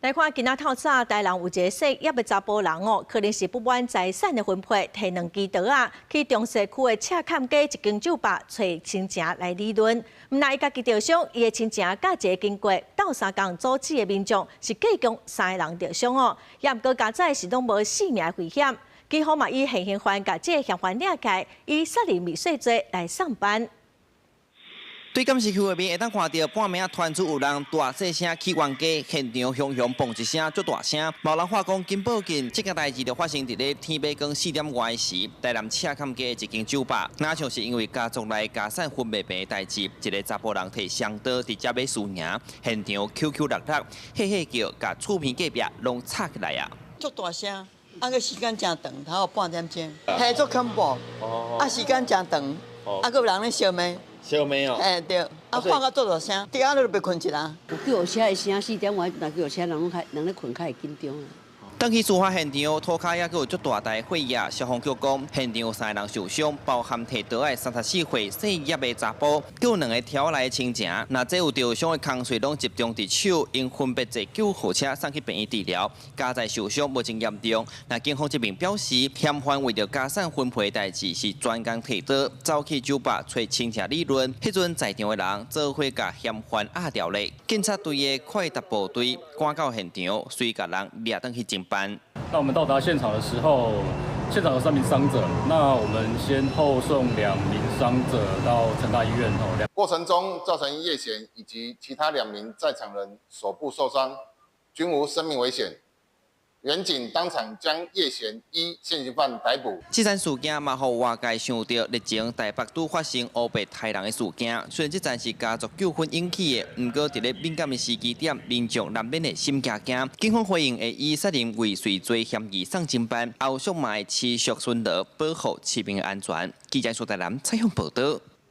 來看今仔透早，台南有一个細葉的查埔人哦，可能是不滿財產的分配，提兩支刀仔去中西區的赤崁街一間酒吧揣親情來理論。毋但伊家己著傷，伊的親情佮一个經過鬥相共阻止的民眾是計共三个人著傷哦。也毋過佳哉是攏無性命危險。警方嘛以現行犯共這个嫌犯掠起來，以殺人未遂罪來送辦。對監視器畫面會當看著半暝仔傳出有人大細聲起冤家，現場雄雄嘣一聲足大聲，嘛有人話講緊報警。這件代誌就發生佇咧天欲光4點外時，台南赤崁街的一間酒吧，若像是因為家族內家產分袂平的代誌，一个查埔人提雙刀佇遮欲輸贏，現場 Q Q 六六，嘿嘿叫，共厝邊隔壁攏吵起來啊！足大聲，啊閣時間誠長，頭有半點鐘，嘿足恐怖，啊時間誠長，啊閣有人咧相罵。相罵哦。嘿對，啊喊甲足大聲，佇遐都袂睏一人。有救護車的聲，4點外若救護車人攏較人咧睏較會緊張啊。轉去事發現場，塗跤猶閣有足大台火焰，消防局講，現場有三个人受傷，包含提刀的34歲姓葉的查埔，閣有兩个挑來的親情。若這有著傷的空喙攏集中佇手，𪜶分別坐救護車送去病院治療。佳哉受傷無真嚴重。若警方這邊表示，嫌犯為著家產分配的代誌是專工提刀走去酒吧揣親情理論，彼陣在場的人做伙共嫌犯壓牢咧。警察隊的快答部隊趕到現場，隨共人掠轉去偵辦。那我們到達現場的時候，現場有三名傷者，那我們先後送兩名傷者到成大醫院。哦，過程中造成葉賢以及其他兩名在場人手部受傷，均無生命危險。員警當場將葉賢依現行犯逮捕。這場事件嘛，予外界想著日前台北拄發生烏白刣人的事件。雖然這場是家族糾紛引起的，毋過佇咧敏感的時機點，民眾難免會心驚驚。警方回應會以殺人未遂罪嫌疑送偵辦，後續嘛會持續巡邏，保護市民的安全。記者蘇台南採訪報導。